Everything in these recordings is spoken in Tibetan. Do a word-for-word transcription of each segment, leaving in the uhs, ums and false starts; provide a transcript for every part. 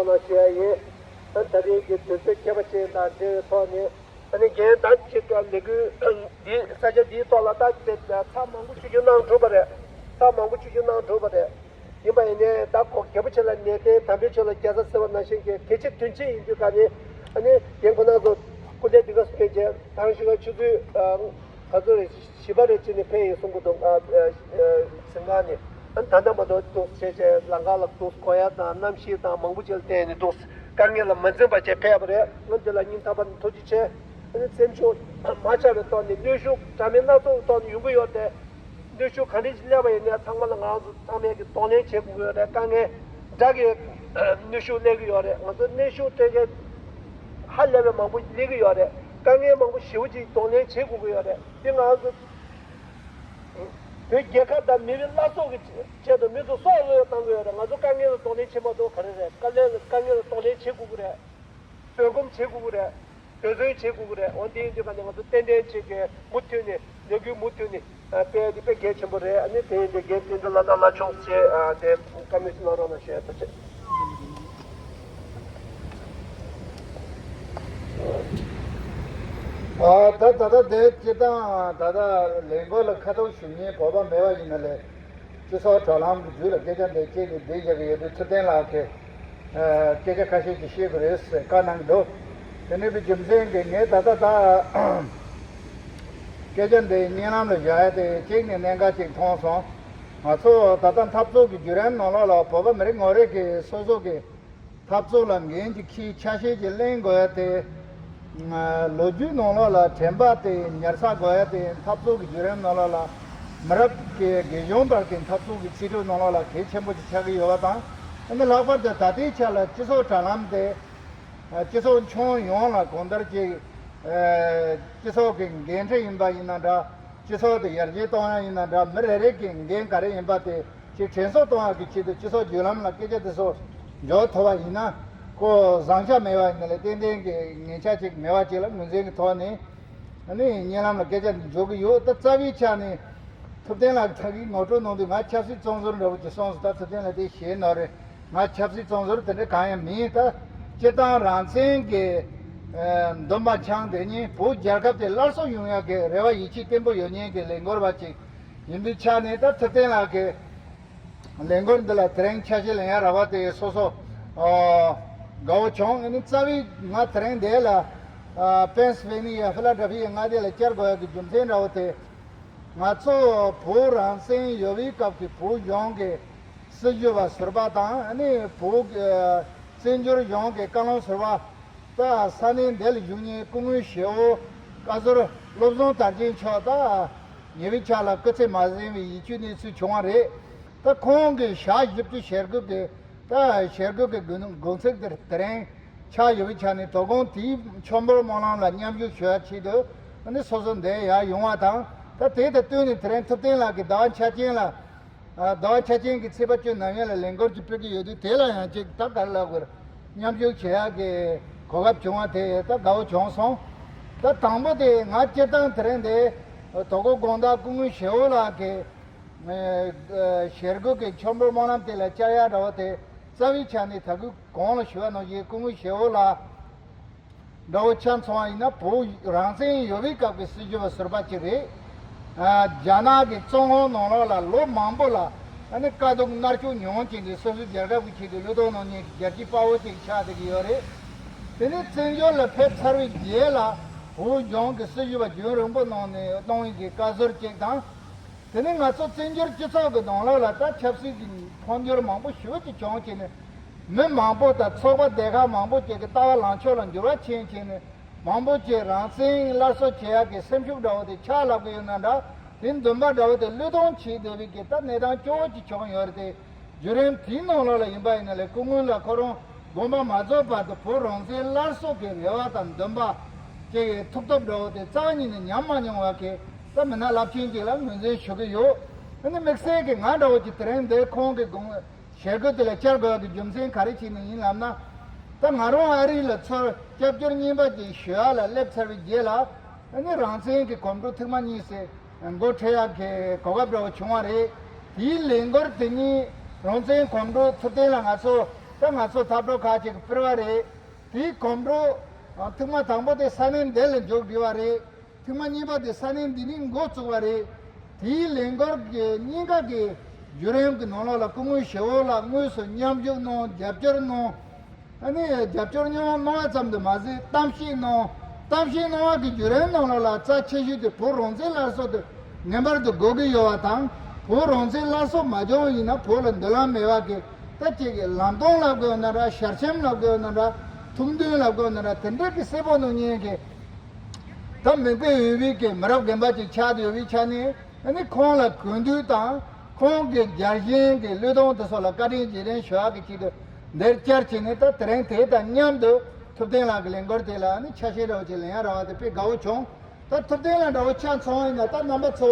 ལ་ཞུ་ཡ་ཡིན། ད་ད་རེས་ཀྱི་དུས་ཚོད་ཁྱད་པར་ཅན་དང་འབྲེལ་བའི་ཐོག་ནས་ཨ་ནི་རྒན་ད་ཅིག་ལས་འགུལ་འདི་ས་ཆ་འདིའི་ཐོག་ལ་ད་ཚར་མང་པོ་ཞིག་གནང་གྲུབ་པ་རེད། ཚར་མང་པོ་ཞིག་གནང་གྲུབ་པ་རེད། ཡིན་པ་ཡིན་ནའི་ད་ཁོ་རྒྱལ་པོ་ཆེ་ལ་ནན་ཏན། དམ་པའི་ཆོས་ལ་རྒྱལ་ས་ཟེར་བ་ནང་བཞིན་གྱི་གལ་ཆེ་དོན་ཆེ་ཡིན་དུས་ག་ནས་ཨ་ནི་རྒན་ཁོ་རང་ཚོ་སྐུ་ལས་འདི་ག་ཕེབས་རྗེས་ཐང་ཤུ་ག་ཆུ་ཚོད་ག་ཚོད་རེད། བཞི་པ་རེད་ཅེས་ནས་ཕེབས་ཡིན་གསུང་གི་འདུག་ཨ་ཨ་ཨ་གཟིམ་ཁང་ནས། ཨ་ནི་ད་ལྟ་མ་གཏོགས་འདུག་བྱས་བྱས་ལམ་ཁ་ལ་འདུག་གོ་ཡ་དང་གནམ་གཤིས་དང་མང་པོ་ཅིག་ལ་བརྟེན་ནས་འདུག་དཀའ་ངལ་ལ་མ་འཛེམས་པ་བྱས་ཕེབས་པ་རེད། ང་འདི་ལ་སྙིང་ཐག་པ་ནས་ཐུགས་རྗེ་ཆེ། ཨ་ནི་སེམས་ཤུགས་མ་ཆག་པའི་ཐོག་ནས་གནོན་ཤུགས་འདྲ་མིན་སྣ་ཚོགས་ཐོག་ནས་ཡོང་གི་ཡོད་དེ། གནོན་ཤུགས་ག་འདྲ་ཞིག་སླེབས་པ་ཡིན་ནའི་ཚང་མ་ལ་ང་རང་ཚོ་ཚང་མས་ཀྱི་གདོང་ལེན་བྱེད་དགོས་ཀྱི་ཡོད་རེད། དཀའ་ངལ་འདྲ་གི་གནོན་ཤུགས་སླེབས་ཀྱི་ཡོད་རེད། ང་ཚོ་གནོན་ཤུགས་སྤྲད་མཁན་ཧ་ལས་པའི་མང་པོ་སླེབས་ཀྱི་ཡོད་རེད། དཀའ་ངལ་མང་པོ་ཞེ་པོ་ཅིག་གདོང་ལེན་བྱེད་དགོས་ཀྱི་ཡོད་རེད། འདི་ང་ཚོ་བོད་རྒྱལ་ཁབ་དང་མི་རིགས་སླར་གསོ་གི་ཆེད་དུ་མི་ཚོ་སྲོག་བློས་བཏང་གི་ཡོད་རེད། ང་ཚོ་དཀའ་ངལ་ལ་གདོང་ལེན་བྱེད་མ་ཐུབ་ག་རེ་རེད། དཀའ་ལས་དཀའ་ངལ་ལ་གདོང་ལེན་བྱེད་དགོས་ཀྱི་རེད། བཟོད་སྒོམ་བྱེད་དགོས་ཀྱི་རེད། འབད་བརྩོན་བྱེད་དགོས་ཀྱི་རེད། འོ་དེ་ཡིན་དུས་ག་ནས་ང་ཚོ་ཏན་ཏན་བྱེད་དགོས། མུ་མཐུད་ནས་ལས་འགུལ་མུ་མཐུད་ནས་སྤེལ་དེ་དཔེ་གལ་ཆེན་པོ་རེད། ཨ་ནི་དེ་ཡིན་དུས་རྒན་བསྟན་འཛིན་བླ་བྲང་བླ་ཆུང་བཅས་དེ་བཀའ་མོལ་ཞིག་གནང་རོགས་གནང་ཞུ་ཡ་ཐུགས་རྗེ་ཆེ། ཨ་ད་ད་ལྟ་དེ་སྤྱིར་བཏང་ད་ལྟ་ལས་འགུལ་ལ་ཁ་ཐུག་ཞུགས་མཁན་བོད་པ་མེད་པ་ཡིན་ན་ལས་སྤྱི་ཚོགས་དྲ་ལམ་གྱི་བརྒྱུད་ལ་སྐད་ཆ་འདི་བཤད་ནས་འདི་བཞག་གི་ཡོད་དུས་ཐུབ་བསྟན་ལགས་ཀྱིས་ཨ་སྐད་ཆ་ཁ་ཤས་ཅིག་བཤད་དགོས་རེད་ཟེར་བཀའ་གནང་གི་འདུག་དེ་འདྲ་བའི་རྒྱུ་མཚན་གྱིས་ངས་ད་ལྟ་ད་སྐད་ཆ་འདི་བརྙན་ལམ་ལ་བཞག་ཡ་དེ་གཅིག་ནས་གནད་འགག་ཅིག་མཐོང་སོང་། ང་ཚོ་ད་ལྟ་འཐབ་རྩོད་ཀྱི་བརྒྱུད་རིམ་ནང་ལོགས་ལ་བོད་པ་མི་རེ་ངོ་རེ་གིས་སོ་སོ་གི་འཐབ་རྩོད་ལ་འགན་ཅིག་འཁྱེར། ཆ་ཤས་ཅིག་ལེན་དགོས་ཡ་དེ། ལོ་རྒྱུས་ནང་ལོགས་ལ་དྲན་པ་དེ་ཉར་ཚགས་དགོས་ཡ་དེ་འཐབ་རྩོད་ཀྱི་བརྒྱུད་རིམ་ནང་ལོགས་ལ་མི་རབས་ཀྱི་རྒས་གཞོན་བར་གྱི་འཐབ་རྩོད་ཀྱི་ཚིག་འབྲུ་ནང་ལོགས་ལ་གལ་ཆེན་པོ་ཅིག་ཆགས་ཀྱི་ཡོད་པ་དང་། ཨ་ནི་ལྷག་པར་དུ་ད་ལྟའི་ཆ་ལ་སྤྱི་ཚོགས་དྲ་ལམ་དེ་སྤྱི་ཚོགས་ཁྱོན་ཡོངས་ལ་གང་ལྟར་ཅིག་སྤྱི་ཚོགས་ཀྱི་འགན་འཁྲི་ཡིན་པ་ཡིན་ན་འདྲ། སྤྱི་ཚོགས་དེ་ཡར་རྒྱས་གཏོང་ཡ་ཡིན་ན་འདྲ། མི་རེ་རེ་གི་འགན་ག་རེ་ཡིན་པ་དེ་ཅིག་དྲན་གསོ་གཏོང་ཡག་གི་ཆེད་དུ་སྤྱི་ཚོགས་བརྒྱུད་ལམ་ལ་སྐད་ཆ་དེ་ཚོ་འཇོག་ཐུབ་པ་ཡིན་ན། ཁོ་བཟང་ཆ་མེད་པ་ཡིན་ན་ལས་ཏན་ཏན་གྱི་ངན་ཆ་ཅིག་མེད་པ་ཅིག་ལ་ངོས་འཛིན་གྱི་ཐོག་ནས་ཨ་ནི་བརྙན་ལམ་ལ་སྐད་ཆ་འདི་འཇོག་གི་ཡོད། ད་རྩ་བའི་ཆ་ནས་ཐུབ་བསྟན་ལགས་ད་གིན་ངོ་སྤྲོད་གནང་དུས་ང་ཆབ་སྲིད་བཙོན་ཟུར་འདྲ་བོ་ཅིག་སོང་སོང་། ད་ཐུབ་བསྟན་ལགས་དེ་ཞེད་ནོར་རེད། ང་ཆབ་སྲིད་བཙོན་ཟུར་དེ་འདྲ་གང་ཡང་མིན། ད་སྤྱིར་བཏང་རང་བཙན་གྱི་ཨ་འདུན་པ་འཆང་དེ་ཉིད་བོད་རྒྱལ་ཁབ་དེ་སླར་གསོ་ཡོང་ཡག་གི་རེ་བ་ཡིད་ཆེས་བརྟན་པོ་ཡོད་མཁན་གྱི་ལས་འགུལ་བ་ཅིག་ཡིན་པའི་ཆ་ནས། ད་ཐུབ་བསྟན་ལགས་ཀྱི་ལས་འགུལ་འདི་ལ་དེ་རིང་ཆ་ཤས་ལེན་ཡ་རག་པ་དེ་སོ་སོ་ཨ་དགའ་བོ་བྱུང་། ཨ་ནི་རྩ་བའི་ང་དེ་རིང་འདི་ལ་ཨ་པེན་སི་ལི་ཝེ་ནི་ཡ་ཧྥི་ལ་ཌེལ་ཕི་ཡ་ང་འདི་ལ་བཅར་དགོས་ཡ་གི་རྒྱུ་མཚན་འདྲ་བོ་དེ། ང་ཚོ་བོད་རང་བཙན་ཡོད་པའི་སྐབས་ཀྱི་བོད་གཞུང་གི་སྲིད་བྱུས་པ་ཟུར་པ་དང་། ཨ་ནི་བོད་ཀྱི་བཙན་བྱོལ་གཞུང་གི་བཀའ་བློན་ཟུར་པ། ད་ས་གནས་འདི་ལ་བཞུགས་མཁན་སྐུ་ངོ་ཞེ་བོ་བཀའ་ཟུར་བློ་བཟང་དར་རྒྱས་མཆོག་ད་ཉེ་བའི་ཆར་ལ་སྐུ་ཚེ་མ་བཟང་བའི་ཡིད་སྐྱོའི་གནས་ཚུལ་བྱུང་བ་རེད། ད་ཁོང་གི་ཞག་བཞི་བཅུ་ཞེ་དགུ་གི་ད་ཞེ་དགུ་གི་དགུང་དགུང་ཚིགས་དེར་དེ་རིང་ཆགས་ཡོད་པའི་ཆ་ནས། དོ་དགོང་དེའི་མཆོད་འབུལ་སྨོན་ལམ་ལ་མཉམ་ཞུགས་ཞུ་ཡ་ཆེད་དུ་ཨ་ནི་སོ་སོ་འདིར་ཡར་ཡོང་བ་དང་། ད་དེ་དང་བསྟུན་ནས་དེ་རིང་ཐུབ་བསྟན་ལགས་ཀྱིས་ཟླ་བ་འཆར་ཅན་ལ། ཨ་ཟླ་བ་འཆར་ཅན་གྱི་ཚེས་པ་བཅུ་ནམ་ཡིན་ལ་ལས་འགུལ་ཅིག་སྤེལ་གྱི་ཡོད་དུས། དེ་ལ་ཡང་ཅིག་ད་ག་རེ་ལབ་དགོས་རེད། མཉམ་ཞུགས་བྱེད་ཡག་གི་གོ་སྐབས་བྱུང་བ་དེ་ད་དགའ་བོ་བྱུང་སོང་། ད་དང་པོ་དེ་ང་སྤྱིར་བཏང་དེ་རིང་འདིར་དོ་དགོང་དགོང་དག་སྐུ་ངོ་ཞེ་བོ་ལགས་ཀྱིས་ཨ་ཞེ་དགུ་གི་མཆོད་འབུལ་སྨོན་ལམ་དེ་ལ་བཅར་ཡག་འདྲ་བོ་དེ། རྩ་བའི་ཆ་ནས་ད་གུས་གོང་ལ་ཞུ་བ་ནང་བཞིན་སྐུ་ངོ་ཞེ་བོ་ལགས་འདྲ་བོ་ཆ་མཚོན་པ་ཡིན་ན། བོད་རང་བཙན་ཡོད་པའི་སྐབས་ཀྱི་སྲིད་བྱུས་པ་ཟུར་པ་ཅིག་རེད། ཨ་རྒྱ་ནག་གི་བཙོན་འོག་ནང་ལོགས་ལ་ལོ་མང་པོ་ལ་ཨ་ནི་དཀའ་སྡུག་མནར་གཅོད་མྱོང་བྱས་ཏེ། སོ་སོའི་རྒྱལ་ཁབ་ཀྱི་ཆེད་དུ་བློས་གཏོང་གནང་མཁན་གྱི་རྒྱལ་གཅེས་དཔའ་བོ་ཅིག་ཆགས་བསྡད་ཀྱི་ཡོད་རེད། དེ་ནས་བཙན་བྱོལ་ལ་ཕེབས་ཚར་བའི་རྗེས་ལ་བོད་གཞུང་གི་སྲིད་བྱུས་པ་རྒྱུན་རིང་པོ་གནང་ནས་གནང་བའི་གི་བཀའ་ཟུར་ཅིག་དང་། དེ་ནས་ང་ཚོ་བཙན་བྱོལ་སྤྱི་ཚོགས་ཀྱི་ནང་ལོགས་ལ་ད་ཆབ་སྲིད་ཀྱི་འཕོ་འགྱུར་མང་པོ་ཞེ་པོ་ཅིག་བྱུང་བྱས་ནས། མི་མང་པོ་དང་ཚོགས་པ་སྡེ་ཁག་མང་པོ་ཅིག་གི་ལྟ་བ་ལངས་ཕྱོགས་ལ་འགྱུར་བ་ཕྱིན་བྱས་ནས། མང་པོ་ཅིག་རང་བཙན་སླར་གསོ་བྱེད་ཡག་གི་སེམས་ཤུགས་འདྲ་བོ་དེ་ཆག་ལབ་ཀྱི་ཡོད་ན་འདྲ། དེ་འདུན་པ་འདྲ་བོ་དེ་བློས་གཏོང་བྱེད་བསྡད་པའི་གི་ད་གནས་སྟངས་སྐྱོ་བོ་ཅིག་བྱུང་ཡོད་རེད་དེ། བརྒྱུད་རིམ་དེའི་ནང་ལོགས་ལ་ཡིན་པ་ཡིན་ན་ལས་སྐུ་ངོ་ལ་ཁོ་རང་དགོངས་པ་མ་རྫོགས་བར་དུ་བོད་རང་བཙན་སླར་གསོ་གི་རེ་བ་དང་འདུན་པ་ཅིག་ཐུགས་སྟོབས་འདྲ་བོ་དེ་རྩ་བ་ཉིད་ནས་ཉམས་མ་མྱོང་བ་གི་ད་མི་སྣ་རླབས་ཆེན་ཅིག་ལ་ངོས་འཛིན་ཞུ་གི་ཡོད། ཨ་ནི་དམིགས་བསལ་གྱི་ང་འདྲ་བོ་ཅིག་དེ་རིང་འདིར་ཁོང་གི་དགོངས་ཞལ་སྐུ་དེ་ལ་བཅར་དགོས་པ་གི་རྒྱུ་མཚན་ག་རེ་བྱས་ནས་ཡིན་ལབ་ན། ད་ང་རང་ཨ་རི་ལ་ཚུར་སྐྱབས་བཅོལ་གཉིས་པ་ཅིག་ཞུ་ཡག་ལ་སླེབས་ཚར་བའི་རྗེས་ལ། ཨ་ནི་རང་བཙན་གྱི་གོམ་བགྲོད་ཐེངས་མ་གཉིས་ཟེར་འགོ་ཁྲིད་ཡག་གི་གོ་སྐབས་འདྲ་བོ་བྱུང་བ་རེད། དེའི་ལས་འགུལ་དེ་ཉིད་རང་བཙན་གོམ་བགྲོད་ཐུབ་བསྟན་ལ་ང་ཚོ་ ད་ང་ཚོ་འཐབ་གྲོགས་ཁག་ཅིག་སྤེལ་བ་རེད། དེའི་གོམ་བགྲོད་ཐེངས་མ་དང་པོ་དེ་ས་གནས་འདི་ལ་མཇུག་བསྒྲིལ་བ་རེད། ཐེངས་མ་གཉིས་པ་དེ་ས་གནས་འདི་ནས་འགོ་བཙུགས་པ་རེད། དེའི་ལས་འགུལ་གྱི་གཉིས་ཀ་གི་བརྒྱུད་རིམ་གྱི་ནང་ལོགས་ལ་སྐུ་ངོ་ཞའོ་ལགས་དངོས་སུ་མཉམ་ཞུགས་གནང་། རྒྱབ་སྐྱོར་གནང་། ཨ་ནི་རྒྱབ་སྐྱོར་མཉམ་གནང་བ་ཙམ་དུ་མ་ཟད། གཏམ་བཤད་གནང་། གཏམ་བཤད་གནང་བ་གི་བརྒྱུད་རིམ་ནང་ལོགས་ལ་རྩ་ཆེ་ཤོས་དེ་བོད་རང་བཙན་སླར་གསོ་དེ་ངེས་པར་དུ་དགོས་ཀྱི་ཡོད་པ་དང་། བོད་རང་བཙན་སླར་གསོ་མ་བྱུང་བ་ཡིན་ན་བོད་ལ་མདུན་ལམ་མེད་པ་གི་ད་ཅིག་གི་ལམ་སྟོན་ལབ་དགོས་ན་འདྲ། ཞལ་ཆེམས་ལབ་དགོས་ན་འདྲ། ཐུགས་འདུན་ལབ་དགོས་ན་འདྲ། དེ་འདྲ་གི་གསལ་པོ་གནང་མཁན་གྱི་ད་མིག་དཔེ་ཡོད་པའི་གི་མི་རབས་རྒན་པ་ཅིག་ཆགས་བསྡད་ཡོད་པའི་ཆ་ནས། ཨ་ནི་ཁོང་ལ་གུས་འདུད་དང་། ཁོང་གི་རྒྱལ་ཞེན་གྱི་བློས་གཏོང་དེ་ཚོ་ལ་བཀའ་དྲིན་རྗེས་དྲན་ཞུ་ཡག་གི་ཆེད་དུ་འདིར་བཅར་བྱས་ནས། ད་དེ་རིང་དེ་དང་མཉམ་དུ་ཐུབ་བསྟན་ལགས་ཀྱི་ལས་འགུལ་དེ་ལ་ཨ་ནི་ཆ་ཤས་འདྲ་བོ་ཅིག་ལེན་ཡག་རག་པ་དེ་དཔེ་དགའ་བོ་བྱུང་། ད་ཐུབ་བསྟན་ལགས་འདྲ་བོ་ཆ་མཚོན་ཡིན་ན། ད་རྣམ་པ་ཚོ་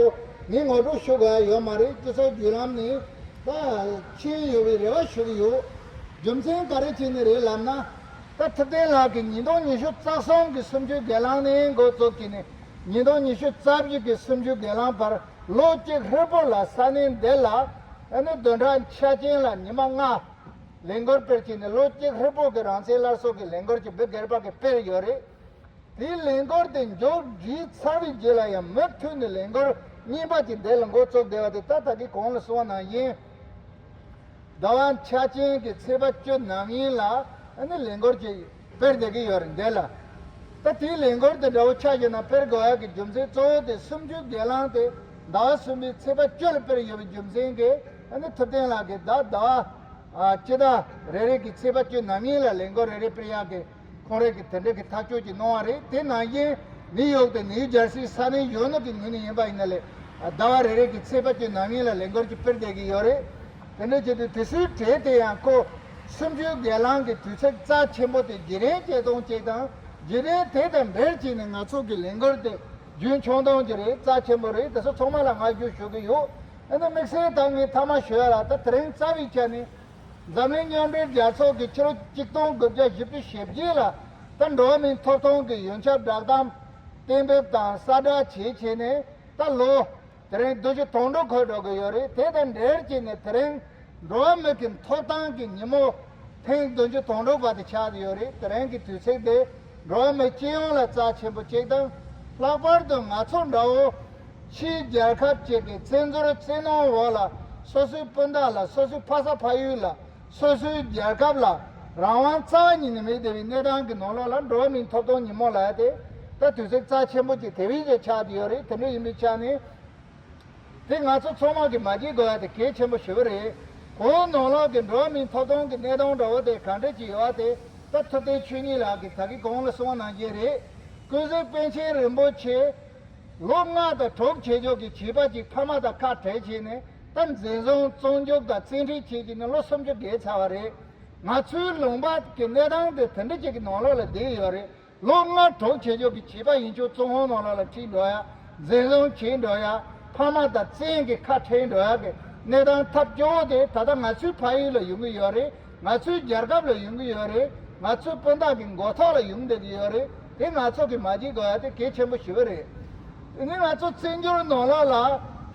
ངས་ངོ་སྤྲོད་ཞུ་དགོས་ཡ་ཡོད་མ་རེད། སྤྱི་ཚོགས་བརྒྱུད་ལམ་ནས་ད་མཁྱེན་ཡོད་པའི་རེ་བ་ཞུ་གི་ཡོད། རྒྱུ་མཚན་ག་རེ་བྱས་ནས་རེད་ལབ་ན། ད་ཐུབ་བསྟན་ལགས་ཀྱིས་ཉིས་སྟོང་ཉི་ཤུ་རྩ་གསུམ་གྱི་གསུམ་བཅུའི་སྒེར་ལངས་ནས་འགོ་བཙུགས་བྱས་ནས། ཉིས་སྟོང་ཉི་ཤུ་རྩ་བཞི་གི་གསུམ་བཅུའི་སྒེར་ལངས་བར་ལོ་གཅིག་ཧྲིལ་པོ་ལ་ས་གནས་འདི་ལ་ཨ་ནི་བདུན་ཕྲག་ཆ་ཅན་ལ་ཉི་མ་ལྔ་ལས་འགུལ་སྤེལ་བྱས་ནས། ལོ་གཅིག་ཧྲིལ་པོ་གི་རང་བཙན་སླར་གསོ་གི་ལས་འགུལ་གྱི་འབུ་སྒེར་པ་གི་སྤེལ་ཡོད་རེད། དེའི་ལས་འགུལ་དེ་མཇུག་བསྒྲིལ་ཚར་བའི་རྗེས་ལ་ཡང་མུ་མཐུད་ནས་ལས་འགུལ་གཉིས་པ་ཅིག་འདི་ལ་འགོ་བཙུགས་བསྡད་པ་དེ། ད་ད་གིན་གོང་ལ་གསུངས་པ་ནང་བཞིན། ཟླ་བ་ཆ་ཅན་གྱི་ཚེས་པ་བཅུ་ནམ་ཡིན་ལ་ཨ་ནི་ལས་འགུལ་ཅིག་སྤེལ་བསྡད་ཀྱི་ཡོད་རེད་འདི་ལ། ད་དེའི་ལས་འགུལ་དེ་འདྲ་བོ་ཆ་བཞག་ན་སྤེལ་དགོས་ཡག་གི་རྒྱུ་མཚན་གཙོ་བོ་དེ། གསུམ་བཅུའི་སྒེར་ལངས་དེ་ཟླ་བ་གསུམ་པའི་ཚེས་པ་བཅུ་ལ་སྤེལ་ཡོད་པའི་རྒྱུ་མཚན་གྱིས། ཨ་ནི་ཐུབ་བསྟན་ལགས་ཀྱིས་ད་ཟླ་བ་ཨ་སྤྱི་ཟླ་རེ་རེ་གི་ཚེས་པ་བཅུ་ནམ་ཡིན་ལ་ལས་འགུལ་རེ་རེ་སྤེལ་ཡག་གི་ཁོང་རང་གིས་དེ་འདྲ་གི་ཐག་གཅོད་ཅིག་གནང་བ་རེད། དེ་ནང་བཞིན་ནིའུ་ཡོག་དང་ནིའུ་ཇར་སི་ས་གནས་གཞོན་ནུ་གི་ངོས་ནས་ཡིན་པ་ཡིན་ན་ལས། ཟླ་བ་རེ་རེ་གི་ཚེས་པ་བཅུ་ནམ་ཡིན་ལ་ལས་འགུལ་ཅིག་སྤེལ་བསྡད་ཀྱི་ཡོད་རེད། དེ་འདྲ་བྱས་དུས་དེ་ཚོའི་གྲས་དེ་ཡང་ཁོ་གསུམ་བཅུའི་སྒེར་ལངས་ཀྱི་དུས་ཚིགས་རྩ་ཆེན་པོ་དེ་བརྒྱུད་རིམ་བྱེད་སྟངས་གཅིག་དང་། བརྒྱུད་རིམ་དེ་དང་འབྲེལ་བྱས་ནས་ང་ཚོ་གི་ལས་འགུལ་དེ་རྒྱུན་འཁྱོངས་སྟངས་ཀྱི་རེད། རྩ་ཆེན་པོ་རེད། དེ་ཚོ་ཚང་མ་ལ་བསྔགས་བརྗོད་ཞུ་གི་ཡོད། ཨ་ནི་དམིགས་བསལ་ད་ངས་མཐའ་མ་ཞུ་ཡ་ལ། ད་དེ་རིང་རྩ་བའི་ཆ་ནས། འཛམ་གླིང་མཉམ་འབྲེལ་རྒྱལ་ཚོགས་ཀྱི་ཕྱི་ལོ་གཅིག་སྟོང་དགུ་བརྒྱ་བཞི་བཅུ་ཞེ་བརྒྱད་ལ་ད་འགྲོ་བ་མིའི་ཐོབ་ཐང་གི་ཡོངས་ཁྱབ་བསྒྲགས་གཏམ་གཏན་འབེབས་དང་གསལ་བསྒྲགས་བྱས་བྱས་ནས། ད་ལོ་དེ་རིང་བདུན་ཅུ་དོན་དྲུག་འཁོར་འགྲོ་གི་ཡོད་རེད། དེ་དང་འབྲེལ་བྱས་ནས་དེ་རིང་འགྲོ་བ་མི་གི་ཐོབ་ཐང་གི་ཉིན་མོ་ཐེངས་བདུན་ཅུ་དོན་དྲུག་པ་དེ་ཆགས་ཀྱི་ཡོད་རེད། དེ་རིང་གི་དུས་ཚིགས་དེ་འགྲོ་བ་མི་སྤྱི་ཡོངས་ལ་རྩ་ཆེན་པོ་གཅིག་དང་། ལྷག་པར་དུ་ང་ཚོ་འདྲ་བོ་ཕྱིའི་རྒྱལ་ཁབ་ཅིག་གི་བཙན་འཛུལ་བཙན་གནོན་འོག་ལ། སོ་སོའི་སྤུན་ཟླ་ལ། སོ་སོའི་ཕ་ས་ཕ་ཡུལ་ལ། སོ་སོའི་རྒྱལ་ཁབ་ལ་རང་དབང་རྩ་བ་ཉིད་ནས་མེད་བསྡད་པའི་གནས་སྟངས་ཀྱི་ནང་ལོགས་ལ། འགྲོ་བ་མིའི་ཐོབ་ཐང་ཉིན་མོ་ལབ་ཡ་དེ་ད་དུས་ཚིགས་རྩ་ཆེན་པོ་ཅིག་དེ་བས་ཀྱང་ཆགས་བསྡད་ཡོད་རེད། དེ་འདྲ་ཡིན་པའི་ཆ་ནས། དེ་ང་ཚོ་ཚང་མ་གིས་མ་བརྗེད་དགོས་ཡ་དེ་གལ་ཆེན་པོ་ཞེ་པོ་རེད། བོད་ནང་ལོགས་ཀྱི་འགྲོ་བ་མིའི་ཐོབ་ཐང་གི་གནས་སྟངས་འདྲ་བོ་དེ་ག་འདྲ་ཅིག་ཡོད་པ་དེ། ད་ཐུབ་བསྟན་ཆོས་ཉིད་ལགས་ཀྱིས་ད་གིན་གོང་ལ་གསུངས་པ་ནང་བཞིན་རེད། ཀུན་གཟིགས་པཎ་ཆེན་རིན་པོ་ཆེ་ལོ་ལྔ་དང་དྲུག་བྱེད་ཕྱོགས་ཀྱི་བྱིས་པ་ཅིག་ཕ་མ་དང་ཁ་བྲལ་བྱས་ནས། ད་འཛིན་བཟུང་བཙོན་འཇུག་དང་བཙན་ཁྲིད་བྱས་བྱས་ནས་ལོ་སུམ་ཅུ་བརྒལ་ཚར་བ་རེད། ང་ཚོའི་ལུང་པ་གི་གནས་སྟངས་དེ་དེ་འདྲ་ཅིག་གི་ནང་ལོགས་ལ་བསྡད་ཡོད་རེད། ལོ་ལྔ་དྲུག་བྱེད་ཕྱོགས་ཀྱི་བྱིས་པ་ཡིན་ཕྱོགས་བཙོན་ཁང་ནང་ལོགས་ལ་ཁྲིད་འགྲོ་ཡ། འཛིན་བཟུང་བྱས་འགྲོ་ཡ། ཕ་མ་དང་བཙན་གྱིས་ཁ་བྲལ་འགྲོ་ཡ་གི་གནས་སྟངས་ཐབས་སྐྱོ་བོ་དེ་ད་ལྟ་ང་ཚོའི་ཕ་ཡུལ་ལ་ཡོང་གི་ཡོད་རེད། ང་ཚོའི་རྒྱལ་ཁབ་ལ་ཡོང་གི་ཡོད་རེད། ང་ཚོའི་སྤུན་ཟླ་གི་མགོ་ཐོག་ལ་ཡོང་བསྡད་ཀྱི་ཡོད་རེད། དེ་ང་ཚོ་གིས་མ་བརྗེད་དགོས་ཡ་དེ་གལ་ཆེན་པོ་ཞེ་པོ་རེད། དེ་ནས་ང་ཚོ་བཙན་བྱོལ་ནང་ལོགས་ལ་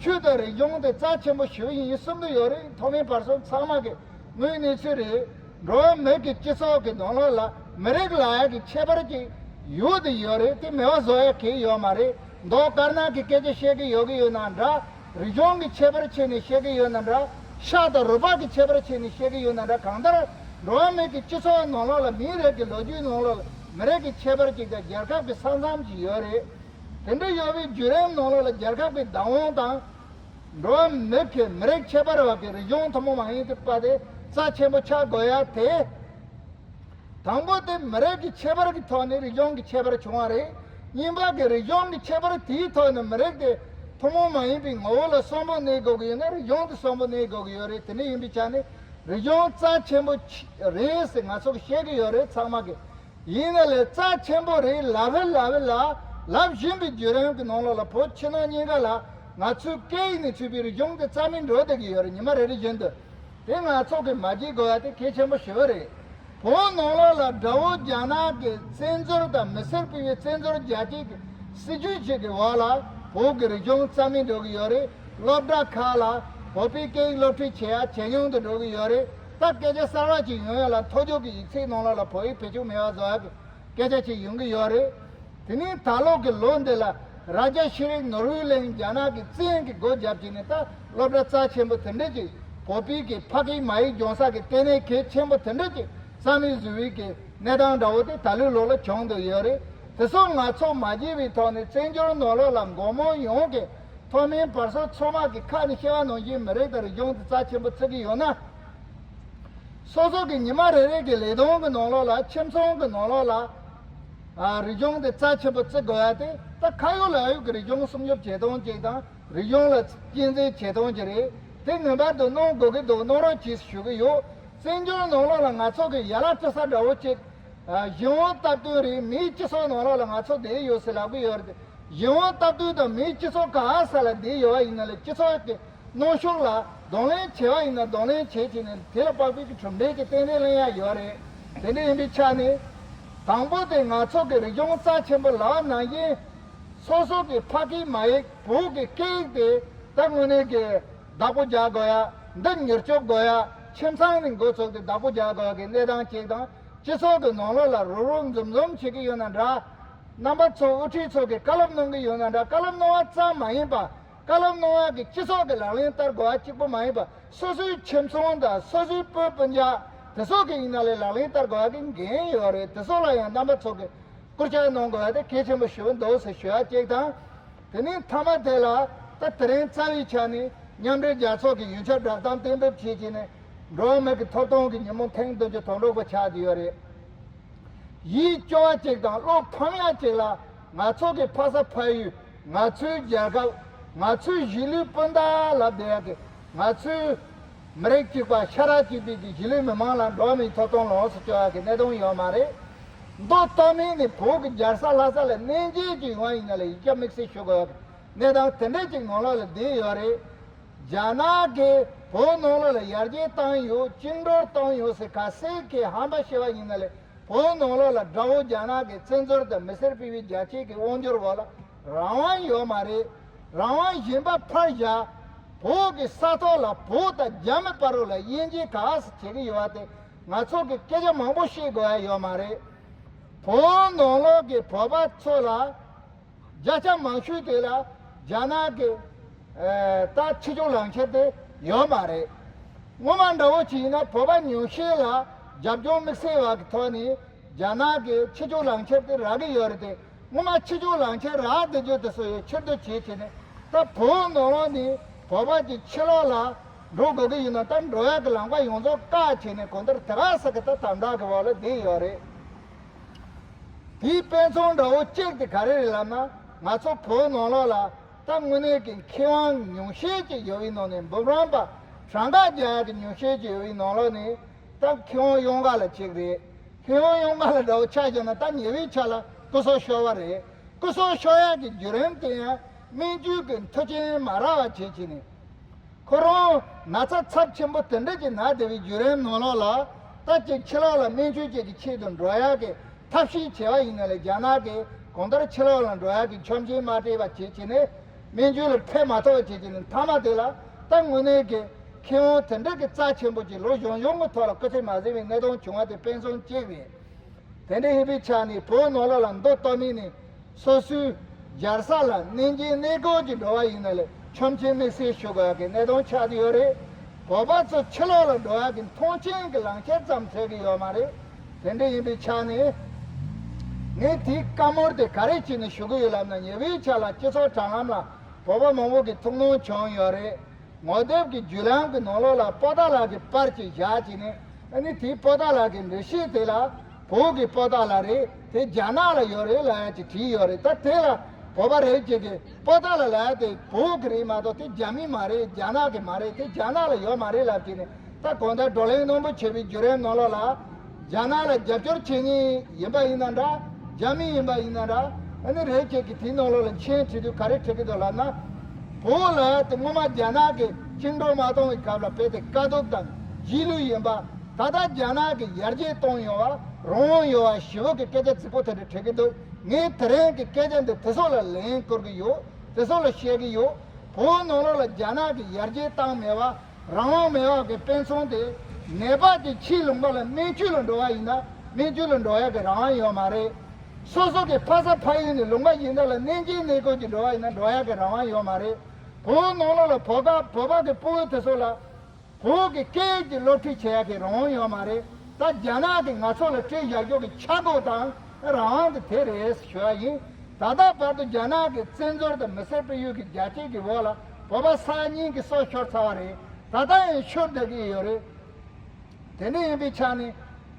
ཆོས་དང་རིག་གཞུང་དེ་རྩ་ཆེན་པོ་ཞེ་པོ་ཡིན་གསུང་གི་ཡོད་རེད། མཐོ་དམན་བར་གསུམ་ཚང་མ་གིས། དངོས་གནས་ཚུལ་རེད། འགྲོ་བ་མི་གི་སྤྱི་ཚོགས་ཀྱི་ནང་ལོགས་ལ་མི་རིགས་ལབ་ཡ་གི་ཁྱད་པར་ཅིག་ཡོད་དེ་ཡོད་རེད། དེ་མེད་པ་བཟོ་ཡ་གང་ཡང་ཡོད་མ་རེད། མདོ་དཀར་ནག་གི་སྐད་ཆ་བཤད་གི་ཡོད་གི་ཡོད་ན་འདྲ། རིག་གཞུང་གི་ཁྱད་པར་ཕྱེ་ནས་བཤད་གི་ཡོད་ན་འདྲ། ཤ་དང་རུས་པ་གི་ཁྱད་པར་ཕྱེ་ནས་བཤད་གི་ཡོད་ན་འདྲ། གང་ལྟར་འགྲོ་བ་མི་གི་སྤྱི་ཚོགས་ནང་ལོགས་ལ་མིའི་རིགས་ཀྱི་ལོ་རྒྱུས་ནང་ལོགས་ལ་མི་རིགས་ཀྱི་ཁྱད་པར་ཅིག་དང་རྒྱལ་ཁབ་ཀྱི་ས་མཚམས་ཅིག་ཡོད་རེད། དེ་འདྲ་ཡོད་པའི་བརྒྱུད་རིམ་ནང་ལོགས་ལ་རྒྱལ་ཁབ་ཀྱི་བདག་དབང་དང་། འགྲོ་བ་མི་གི་མི་རིགས་ཁྱད་པར་བ་གི་རིག་གཞུང་ཐུན་མོང་མ་ཡིན་པ་དེ་རྩ་ཆེན་པོ་ཆགས་དགོས་ཡ་དེ། དང་པོ་དེ་མི་རིགས་ཀྱི་ཁྱད་པར་གྱི་ཐོག་ནས་རིག་གཞུང་གི་ཁྱད་པར་བྱུང་བ་རེད། གཉིས་པ་གི་རིག་གཞུང་གི་ཁྱད་པར་དེའི་ཐོག་ནས་མི་རིགས་དེ་ཐུན་མོང་མ་ཡིན་པའི་ངོ་བོ་ལ་གསོན་པོ་གནས་དགོས་ཀྱི་ཡོད་ན། རིག་གཞུང་དེ་གསོན་པོ་གནས་དགོས་ཀྱི་ཡོད་རེད། དེ་འདྲ་ཡིན་པའི་ཆ་ནས་རིག་གཞུང་རྩ་ཆེན་པོ་ཆེ་རེད་ཟེར་ང་ཚོ་གིས་བཤད་ཀྱི་ཡོད་རེད། ཚང་མ་གིས། ཡིན་ན་ལས་རྩ་ཆེན་པོ་རེད་ལབ་ལབ་ལ་ལབ་བཞིན་པའི་བརྒྱུད་རིམ་གྱི་ནང་ལོགས་ལ་བོད་ཕྱི་ནང་གཉིས་ཀ་ལ་ང་ཚོའི་སྐད་ཡིག་ནས་ཚུད་པའི་རིག་གཞུང་དེ་རྩ་མེད་འགྲོ་བསྡད་ཀྱི་ཡོད་རེད། ཉི་མ་རེ་རེ་བཞིན་དུ། དེ་ང་ཚོ་གིས་མ་བརྗེད་དགོས་ཡ་དེ་གལ་ཆེན་པོ་ཞེ་པོ་རེད། བོད་ནང་ལོགས་ལ་དགྲ་བོ་རྒྱ་ནག་གི་བཙན་འཛུལ་དང་མི་སེར་སྤེལ་བའི་བཙན་འཛུལ་རྒྱལ་སྤྱི་གི་སྲིད་ཇུས་ཤིག་གི་འོག་ལ་བོད་ཀྱི་རིག་གཞུང་རྩ་མེད་འགྲོ་གི་ཡོད་རེད། སློབ་གྲྭ་ཁག་ལ་བོད་པའི་སྐད་ཡིག་སློབ་ཁྲིད་བྱེད་ཡ་ཇེ་ཉུང་དུ་འགྲོ་གི་ཡོད་རེད། ད་སྐད་ཆ་གསར་བ་ཅིག་ཡོང་ཡ་ལ་མཐོ་ལྗོངས་ཀྱི་ཡིག་ཚད་ནང་ལོགས་ལ་བོད་ཡིག་བེད་སྤྱོད་མེད་པ་བཟོ་ཡ་གི་སྐད་ཆ་ཅིག་ཡོང་གི་ཡོད་རེད། དེ་ནས་ད་ལོ་གི་ལོ་འདི་ལ་རཱ་ཇ་ཤི་རིག་ནོར་ཝེ་གླིང་རྒྱ་ནག་གི་བཙན་གྱི་སྒོ་བརྒྱབ་བྱས་ནས། ད་སློབ་གྲྭ་རྩ་ཆེན་པོ་དེ་འདྲ་ཅིག་བོད་པའི་གི་ཕ་སྐད་མ་ཡིག་སྦྱོང་ས་གི་ལྟེ་གནས་གལ་ཆེན་པོ་དེ་འདྲ་ཅིག་རྩ་མེད་བཟོ་བའི་གི་གནས་སྟངས་འདྲ་བོ་དེ་ད་ལོའི་ལོ་ལ་བྱུང་འདུག་ཡོད་རེད། དེ་ཚོ་ང་ཚོ་མ་བརྗེད་པའི་ཐོག་ནས་བཙན་བྱོལ་ནང་ལོགས་ལ་མགོ་རྨོངས་ཡོངས་ཀྱི་ཐོག་མའི་བར་སོ་ཚང་མ་གི་ཁ་ནས་བཤད་པ་ནང་བཞིན་མི་རིགས་དང་རིག་གཞུང་དེ་རྩ་ཆེན་པོ་བརྩི་གི་ཡོད་ན། སོ་སོ་གི་ཉི་མ་རེ་རེ་གི་ལས་དོན་གི་ནང་ལོགས་ལ། ཁྱིམ་ཚང་གི་ནང་ལོགས་ལ། ཨ། རིག་གཞུང་དེ་རྩ་ཆེན་པོ་བརྩི་དགོས་ཡ་དེ། ད་ཁ་ཡོད་ལག་ཡོད་ཀྱི་རིག་གཞུང་སྲུང་སྐྱོབ་བྱེད་སྟངས་ཅིག་དང་། རིག་གཞུང་ལ་གཅེས་འཛིན་བྱེད་སྟངས་ཅིག་རེད། དེ་ངེས་པར་དུ་གནང་དགོས་ཀྱི་འདུག་གནང་རོགས་གྱིས་ཞུ་གི་ཡོད། བཙན་བྱོལ་ནང་ལོགས་ལ་ང་ཚོ་གི་ཡ་ལ་སྤྲོད་ས་འདྲ་བོ་ཅིག་ཨ། གཞུང་སྟབས་བསྟུན་རེད། མིའི་སྤྱི་ཚོགས་ནང་ལོགས་ལ་ང་ཚོ་བསྡད་ཡོད་ཟེར་ལབ་གི་ཡོད་རེད། གཞུང་སྟབས་བསྟུན་དང་མིའི་སྤྱི་ཚོགས་ག་ས་ལ་བསྡད་ཡོད་པ་ཡིན་ན་ལས། སྤྱི་ཚོགས་ཀྱི་གནོན་ཤུགས་ལ་གདོང་ལེན་བྱས་པ་ཡིན་ན་གདོང་ལེན་བྱས་བྱས་ནས། དེ་ལ་དཔག་པའི་གི་གྲུབ་འབྲས་ཀྱི་ཏན་ཏན་ལེན་ཡ་ཡོད་རེད། དེ་འདྲ་ཡིན་པའི་ཆ་ནས། དང་པོ་དེ་ང་ཚོ་གི་རིག་གཞུང་རྩ་ཆེན་པོ་ལབ་པ་ནང་བཞིན། སོ་སོ་གི་ཕ་སྐད་མ་ཡིག་བོད་ཀྱི་སྐད་ཡིག་དེ་ད་དངོས་གནས་ཀྱི་བདག་པོ་རྒྱག་དགོས་ཡ། འདི་མྱུར་སྐྱོབ་དགོས་ཡ། ཁྱིམ་ཚང་ནས་འགོ་ཚུགས་ཏེ་བདག་པོ་རྒྱག་དགོས་ཡ་གི་གནས་སྟངས་ཅིག་དང་། སྤྱི་ཚོགས་ཀྱི་ནང་ལོགས་ལ་རུབ་རུབ་འཛོམས་འཛོམས་བྱེད་ཀྱི་ཡོད་ན་འདྲ། རྣམ་པ་ཚོ་དབུ་ཁྲིད་ཚོ་གིས་བཀའ་སློབ་གནང་གི་ཡོད་ན་འདྲ། བཀའ་སློབ་གནང་བ་ཙམ་མ་ཡིན་པ། བཀའ་སློབ་གནང་བ་གི་སྤྱི་ཚོགས་ཀྱི་ལག་ལེན་བསྟར་དགོས་པ་གཅིག་པུ་མ་ཡིན་པ། སོ་སོའི་ཁྱིམ་ཚང་དང་སོ་སོའི་སྤུན་སྤུན་ཀྱག་དེ་ཚོ་གི་ཡིན་ན་ལས་ལག་ལེན་བསྟར་དགོས་པ་གི་འགན་ཡོད་རེད། དེ་ཚོ་ལ་ཡང་རྣམ་པ་ཚོ་གིས་བཀོད་ཁྱབ་གནང་དགོས་པ་དེ་གལ་ཆེན་པོ་ཞེ་པོ་འདུག་ཟེར་ཞུ་ཡ་གཅིག་དང་། དེ་ནས་མཐའ་མ་དེ་ལ། ད་དེ་རིང་རྩ་བའི་ཆ་ནས་མཉམ་འབྲེལ་རྒྱལ་ཚོགས་ཀྱི་ཡོངས་ཁྱབ་བསྒྲགས་གཏམ་གཏན་འབེབས་བྱས་བྱས་ནས། འགྲོ་བ་མི་གི་ཐོབ་ཐང་གི་ཉིན་མོ་ཐེངས་བདུན་ཅུ་དོན་དྲུག་པ་ཆགས་བསྡད་ཡོད་རེད། ཡིད་སྐྱོ་བ་ཅིག་དང་བློ་ཕམ་ཡ་ཅིག་ལ། ང་ཚོ་གི་ཕ་ས་ཕ་ཡུལ། ང་ཚོའི་རྒྱལ་ཁབ། ང་ཚོའི་གཞིས་ལུས་སྤུན་ཟླ་ལབ་བསྡད་ཡ་གི། ང་ཚོའི་མི་རིགས་གཅིག་པ། ཤ་ཁྲག་གཅིག་པའི་གི་གཞིས་ལུས་མི་མང་ལ་འགྲོ་བ་མིའི་ཐོབ་ཐང་ལོངས་སུ་སྤྱོད་ཡ་གི་གནད་དོན་ཡོད་མ་རེད། མདོ་སྟོད་སྨད་ནས་བོད་ཀྱི་རྒྱལ་ས་ལྷ་ས་ལ་གནས་མཇལ་ཅིག་ཡོང་བ་ཡིན་ན་ལས། ཡིག་སྐྱ་དམིགས་བསལ་ཞུ་དགོས་ཡ་གི་གནས་སྟངས་དེ་འདྲ་ཅིག་ནང་ལོགས་ལ་བསྡད་ཡོད་རེད། རྒྱ་ནག་གིས་བོད་ནང་ལོགས་ལ་ཡར་རྒྱས་བཏང་ཡོད། བཅིངས་འགྲོལ་བཏང་ཡོད་ཟེར་ག་ཚད་ཀྱི་ཧམ་པ་བཤད་པ་ཡིན་ན་ལས། བོད་ནང་ལོགས་ལ་དགྲ་བོ་རྒྱ་ནག་གི་བཙན་འཛུལ་དང་མི་སེར་སྤེལ་བའི་རྒྱ་ཆེ་གི་དབང་སྒྱུར་འོག་ལ་རང་དབང་ཡོད་མ་རེད། རང་དབང་གཞན་པ་ཕར་བཞག་བོད་ཀྱི་ས་ཐོག་ལ་བོད་དང་རྒྱ་མི་བར་རོ་ལ་དབྱེ་འབྱེད་ག་ཚད་བྱེད་ཀྱི་ཡོད་པ་དེ། ང་ཚོ་གི་སྐད་ཆ་མང་པོ་བཤད་དགོས་ཡ་ཡོད་མ་རེད། བོད་ནང་ལོགས་ཀྱི་བོད་པ་ཚོ་ལ། བརྒྱ་ཆ་མང་ཤོས་དེ་ལ་རྒྱ་ནག་གི་ཨེ། ད་ཕྱི་ཕྱོགས་ལངས་འཆར་དེ་ཡོད་མ་རེད། སྔོན་མ་འདྲ་བོ་ཅིག་ཡིན་ན་བོད་པ་ཉུང་ཤས་ལ་རྒྱབ་ལྗོངས་དམིགས་བསལ་བ་གི་ཐོག་ནས་རྒྱ་ནག་གི་ཕྱི་ཕྱོགས་ལངས་འཆར་དེ་རག་གི་ཡོད་རེད་དེ། སྔོན་མ་ཕྱི་ཕྱོགས་ལངས་འཆར་རག་བསྡད་རྒྱུ་དེ་ཚོ་ཡང་ཕྱིར་བསྡུ་བྱས་བྱས་ནས། ད་བོད་ནང་ལོགས་ནས་བོད་པ་ཅིག་ཕྱི་ལོགས་ལ་འགྲོ་དགོས་ཀྱི་ཡོད་ན། ད་འགྲོ་ཡག་གི་ལམ་ཁ་ཡོངས་རྫོགས་བཀག་བྱས་ནས། གང་ལྟར་དེ་ག་ས་གི་ད་དམ་དྲག་གི་འོག་ལ་བསྡད་ཡོད་རེད། དེའི་དཔེ་མཚོན་འདྲ་བོ་གཅིག་དེ་ག་རེ་རེད་ལབ་ན། ང་ཚོ་བོད་ནང་ལོགས་ལ་ད་དངོས་གནས་ཀྱི་མཁས་དབང་ཉུང་ཤས་ཅིག་ཡོད་པའི་ནང་ནས། འབུམ་རམས་པ་གྲངས་ཀ་རྒྱག་ཡག་གི་ཉུང་ཤས་ཅིག་ཡོད་པའི་ནང་ལོགས་ནས། ད་མཁས་དབང་གཡང་དཀར་ལགས་གཅིག་རེད། མཁས་དབང་གཡང་དཀར་ལགས་འདྲ་བོ་ཆ་བཞག་ན། ད་ཉེ་བའི་ཆར་ལ་སྐུ་སྲོག་ཤོར་བ་རེད། སྐུ་སྲོག་ཤོར་ཡག་གི་བརྒྱུད་རིམ་དེ་ཡང་སྨན་བཅོས་ཀྱི་མཐུན་རྐྱེན་མ་རག་པ་བྱས་བྱས་ནས། ཁོ་རང་ན་ཚ་ཚབས་ཆེན་པོ་དེ་འདྲ་ཅིག་ན་བསྡད་པའི་བརྒྱུད་རིམ་ནང་ལོགས་ལ། ད་ཅིག་ཕྱི་ལོགས་ལ་སྨན་བཅོས་ཅིག་གི་ཆེད་དུ་འགྲོ་ཡག་གི་ཐབས་ཤེས་བྱས་པ་ཡིན་ན་ལས། རྒྱ་ནག་གིས་གང་ལྟར་ཕྱི་ལོགས་ལ་འགྲོ་ཡག་གི་ཆོག་མཆན་མ་སྤྲད་པ་བྱས་བྱས་ནས། སྨན་བཅོས་ལ་ཕེབས་མ་ཐུབ་པ་བྱས་བྱས་ནས། མཐའ་མ་དེ་ལ་ད་དངོས་གནས་ཀྱི་མཁས་དབང་དེ་འདྲ་གི་རྩ་ཆེན་པོ་ཅིག་ལོ་གཞོན་གཞོན་གྱི་ཐོག་ལ་སྐུ་ཚེ་མ་ཟིན་པའི་གནད་དོན་བྱུང་བ་དེ་དཔེ་མཚོན་གཅིག་རེད། དེ་འདྲ་ཡིན་པའི་ཆ་ནས་བོད་ནང་ལོགས་ལ་མདོ་སྟོད་སྨད་ནས་སོ་སོའི་རྒྱལ་ས་ལ་གནས་མཇལ་གནས་སྐོར་གྱི་འགྲོ་བ་ཡིན་ན་ལས། ཆོག་མཆན་དམིགས་བསལ་ཞུ་དགོས་ཡག་གི་གནད་དོན་ཆགས་བསྡད་ཡོད་རེད། བོད་པ་ཚོ་ཕྱི་ལོགས་ལ་འགྲོ་ཡག་གི་མཐོང་མཆན་གྱི་ལམ་ཁྱེར་ཙམ་འཚོལ་གྱི་ཡོད་མ་རེད། དེ་འདྲ་ཡིན་པའི་ཆ་ནས་ངས་དེའི་བཀའ་མོལ་དེ་ག་རེ་བྱས་ནས་ཞུ་གི་ཡོད་ལབ་ན། ཉེ་བའི་ཆར་ལ་སྤྱི་ཚོགས་དྲ་ལམ་ལ་བོད་པ་མང་པོ་གི་ཐུགས་སྣང་བྱུང་ཡོད་རེད། ངོ་དེབ་ཀྱི་བརྒྱུད་ལམ་གྱི་ནང་ལོགས་ལ་པོ་ཏཱ་ལ་གི་པར་ཅིག་བཞག་བྱས་ནས། ཨ་ནི་དེའི་པོ་ཏཱ་ལ་གི་འགྲེལ་བཤད་དེ་ལ། བོད་ཀྱི་པོ་ཏཱ་ལ་རེད། དེ་རྒྱ་ནག་ལ་ཡོད་རེད་ལབ་ཡ་ཅིག་བྲིས་ཡོད་རེད། ད་དེ་ལ་བོད་པ་རེ་ཅིག་གིས་པོ་ཏཱ་ལ་ལབ་ཡ་དེ་བོད་ཀྱི་རེད་མ་གཏོགས། དེ་རྒྱ་མི་མ་རེད། རྒྱ་ནག་གི་མ་རེད། དེ་རྒྱ་ནག་ལ་ཡོད་མ་རེད་ལབ་བྱས་ནས། ད་གང་ལྟར་བགྲོ་གླེང་རྣོན་པོ་བྱས་པའི་བརྒྱུད་རིམ་ནང་ལོགས་ལ། རྒྱ་ནག་ལ་རྒྱབ་སྐྱོར་བྱེད་མཁན་ཡིན་པ་ཡིན་ན་འདྲ། རྒྱ་མི་ཡིན་པ་ཡིན་ན་འདྲ། ཨ་ནི་རེ་ཅིག་གིས་དེའི་ནང་ལོགས་ལ་མཆན་བྲིས་དུས་ག་རེ་བྲིས་ཀྱི་འདུག་ལབ་ན། བོད་ལ་དེ་སྔོན་མ་རྒྱ་ནག་གིས་བཅིངས་འགྲོལ་མ་བཏང་བའི་སྐབས་ལ་དཔེ་དེ་དཀའ་སྡུག་དང་རྗེས་ལུས་ཡིན་པ། ད་ལྟ་རྒྱ་ནག་གིས་ཡར་རྒྱས་བཏང་ཡོང་བ། རང་དབང་ཡོང་བ་ཞེ་པོ་གི་སྐད་ཆ་རྫིག་པོ་དེ་འདྲ་བྲིས་ཀྱི་འདུག་ངས་དེ་རིང་གི་སྐད་ཆ་འདི་དེ་ཚོ་ལ་ལན་བསྐུར་གྱི་ཡོད། དེ་ཚོ་ལ་བཤད་ཀྱི་ཡོད། བོད་ནང་ལོགས་ལ་རྒྱ་ནག་གིས་ཡར་རྒྱས་བཏང་མེད་པ། རང་དབང་མེད་པ་གི་དཔེ་མཚོན་དེ་ ནད་པ་དེ་ཕྱིའི་ལུང་པ་ལ་སྨན་བཅོས་ལ་འགྲོ་བ་ཡིན་ན་སྨན་བཅོས་ལ་འགྲོ་ཡག་གི་རང་དབང་ཡོད་མ་རེད། སོ་སོ་གི་ཕ་ས་ཕ་ཡུལ་ནས་ལུང་པ་གཞན་དག་ལ་གནས་མཇལ་གནས་སྐོར་གྱི་འགྲོ་བ་ཡིན་ན་འགྲོ་ཡག་གི་རང་དབང་ཡོད་མ་རེད། བོད་ནང་ལོགས་ལ་བོད་པ་བོད་པ་གི་ཕྲུ་གུ་དེ་ཚོ་ལ་བོད་ཀྱི་སྐད་ཀྱི་སློབ་ཁྲིད་བྱེད་ཡག་གི་རང་དབང་ཡོད་མ་རེད། ད་རྒྱ་ནག་གིས་ང་ཚོ་ལ་སྤྲད་བཞག་རྒྱུ་གི་ཆག་སྒོ་དང་རང་དབང་དེ་དེ་རེད་ཞུ་བ་ཡིན། ད་ལྟ་བར་དུ་རྒྱ་ནག་གི་བཙན་འཛུལ་དང་མི་སེར་སྤེལ་ཡུལ་གྱི་རྒྱ་སྐྱེད་ཀྱི་འོག་ལ་བོད་པ་ས་ཡ་གཉིས་ཀྱི་སྲོག་ཤོར་ཚར་བ་རེད། ད་ལྟ་ཡང་ཤོར་བསྡད་ཀྱི་ཡོད་རེད། དེ་འདྲ་ཡིན་པའི་ཆ་ནས་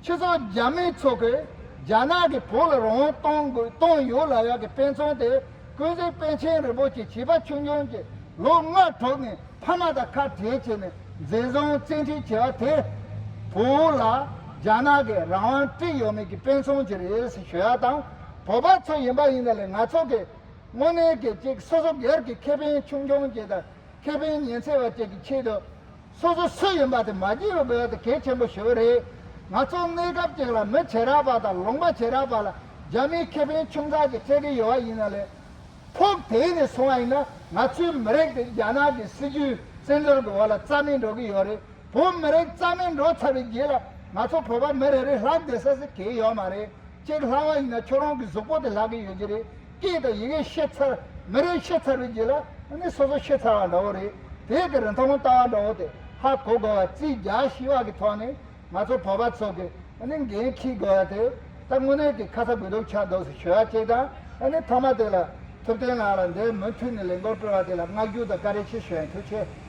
ཁྱེད་ཚོ་རྒྱ་མི་ཚོ་གིས་རྒྱ་ནག་གིས་བོད་ལ་རང་དབང་གཏོང་དགོས་གཏོང་ཡོད་ལབ་ཡག་གི་དཔེ་མཚོན་དེ་ཀུན་གཟིགས་པཎ་ཆེན་རིན་པོ་ཆེ་བྱིས་པ་ཆུང་ཆུང་གི་ལོ་ལྔ་དྲུག་ནས་ཕ་མ་དང་ཁ་བྲལ་བྱས་ནས་འཛིན་བཟུང་བཙན་ཁྲིད་བྱས་པ་དེ་བོད་ལ་རྒྱ་ནག་གིས་རང་དབང་སྤྲད་ཡོད་མེད་ཀྱི་དཔེ་མཚོན་ཅིག་རེད་ཟེར་ཞུ་ཡག་དང་། བོད་པ་ཚོ་ཡིན་པ་ཡིན་ན་ལས་ང་ཚོ་གི་དངོས་གནས་ཀྱི་ཅིག་སོ་སོ་སྒེར་གྱི་ཁེ་ཕན་ཆུང་ཆུང་ཅིག་དང་ཁེ་ཕན་ཉིན་མཚན་བ་ཅིག་གི་ཆེད་དུ། སོ་སོ་སུ་ཡིན་པ་དེ་མ་བརྗེད་པའི་དགོས་པ་དེ་གལ་ཆེན་པོ་ཞིག་རེད། ང་ཚོ་གནས་སྐབས་ཅིག་ལ་མི་བྱེ་བྲག་པ་དང་ལུང་པ་བྱེ་བྲག་པ་ལ་རྒྱ་མིའི་ཁེ་ཕན་ཆུང་ཙག་ཅིག་སྤྲད་ཀྱི་ཡོད་པ་ཡིན་ན་ལས། ཕུགས་དེ་ནས་སོང་བ་ཡིན་ན་ང་ཚོའི་མི་རིགས་དེ་རྒྱ་ནག་གི་སྲིད་ཇུས་བཙན་འཛུལ་གྱི་འོག་ལ་རྩ་མེད་འགྲོ་གི་ཡོད་རེད། བོད་མི་རིགས་རྩ་མེད་འགྲོ་ཚར་བའི་རྗེས་ལ་ང་ཚོ་བོད་པ་མི་རེ་རེ་ལྷག་བསྡད་ས་ཟེར་གང་ཡང་ཡོད་མ་རེད། གཅིག་ལྷག་པ་ཡིན་ན་ཁྱོད་རང་གི་གཟུགས་པོ་དེ་ལྷག་གི་ཡོད་ཀྱི་རེད། སྐད་དང་ཡི་གེ་ཤེས་ཚར། མི་རིགས་ཤེས་ཚར་བའི་རྗེས་ལ་ཨ་ནི་སོ་སོ་ཤེས་ཚར་བ་འདྲ་བོ་རེད། དེ་གི་རིན་ཐང་ལྟ་བ་འདྲ་བོ་དེ་ཧ་གོ་དགོས་པ། རྩིས་རྒྱག་ཤེས་པ་གི་ཐོག་ནས་ང་ཚོ་བོད་པ་ཚོ་གི་ཨ་ནི་འགན་འཁྱེར་དགོས་པ་དེ་ད་དངོས་གནས་ཀྱི་ཁ་ཚ་དགོས་གཏུགས་ཆགས་འདུག་ཟེར་ཞུ་ཡག་གཅིག་དང་། ཨ་ནི་ཐོག་མ་དེ་ལ་ཐུབ་བསྟན་ལགས་ལ་འདིར་མུ་མཐུད་ནས་ལས་འགུལ་སྤེལ་བ་དེ་ལ་བསྔགས་བརྗོད་དང་བཀའ་དྲིན་ཆེ་ཞུ་ཡིན། ཐུགས་རྗེ་ཆེ།